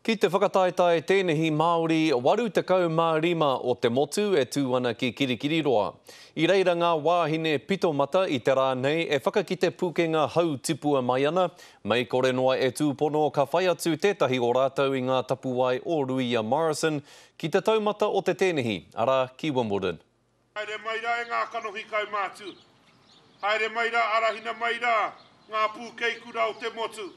Ki te whakataetae tēnehi Māori 85 o te motu e tū ana ki Kirikiriroa. I reira ngā wāhine pito mata i te rā nei e whakakite pukenga hau tipua mai ana, mei kore noa e tūpono ka whai atu tētahi o rātou i ngā tapuwae o Ruia Morrison ki te taumata o te tēnehi, arā, ki Wimbledon. Haere mai rā e ngā kanohi kaumātua. Haere mai rā, arahina mai rā ngā pūkeikura o te motu,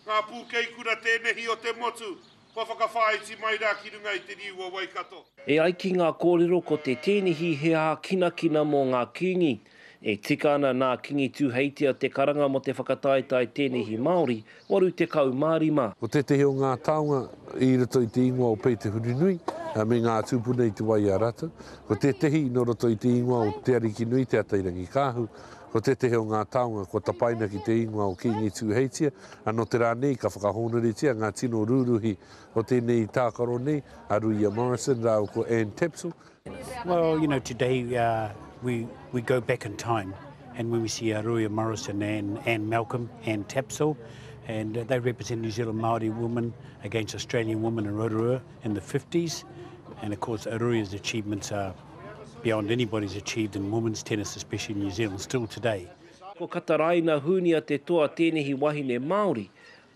ngā pūkeikura tēnehi o te motu kua whakawhāiti mai rā ki runga i te riu o Waikato. E ai ki ngā kōrero ko te tēnehi he ākinakina mō ngā kīngi. E tika ana nā Kingi Tūheitia te karanga mō te whakataetae tēnehi Māori 85. Ko tētehi o ngā taonga i roto i te ingoa o Pei Te Hurinui me ngā tūpuna i te wai i a rātou. Ko tētehi nō roto i te ingoa o Te Arikinui Te Atairangikaahu. Ko tētehi o ngā taonga kua tapaina ki te ingoa o Kīngi Tūheitia, ā, nō te rā nei ka whakahōnoretia ngā tino rūruhi o tēnei tākaro nei, a Ruia Morrison rāua ko Ann Tapsell. Well, you know, today uh, we, we go back in time and when we see Aruia Morrison and Anne Malcolm and Tapsell, and they represent New Zealand Māori women against Australian women in Rotorua in the 50s. And of course, Aruia's achievements are beyond anybody's achieved in women's tennis, especially in New Zealand, still today. Ko Kataraina Hunia te toa tēnehi wahine Māori,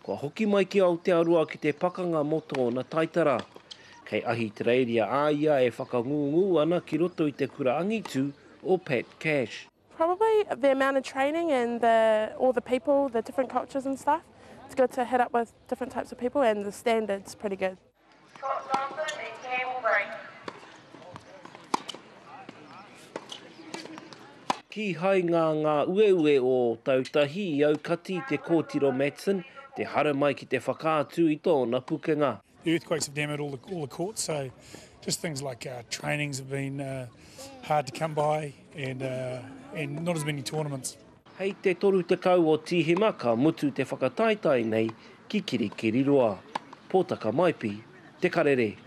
Kua hoki mai ki Aotearoa ki te pakanga mō tōna taitara. Kei Ahitereiria a ia e whakangūngū ana ki roto i te kura angitu o Pat Cash. Probably the amount of training and the all the people, the different cultures and stuff. It's good to hit up with different types of people and the standard's pretty good. Scott Johnson and Campbell Brink. Kīhai ngā ngā ueue o Ōtautahi i aukati i te kōtiro Matson te haramai ki te whakaatu i tōna pukenga. The earthquakes have damaged all the, all the courts, so just things like uh, trainings have been uh, hard to come by and, uh, and not as many tournaments. Hei te 30 o Tīhema ka mutu te whakataetae nei ki Kirikiriroa. Pōtaka Maipi, Te Karere.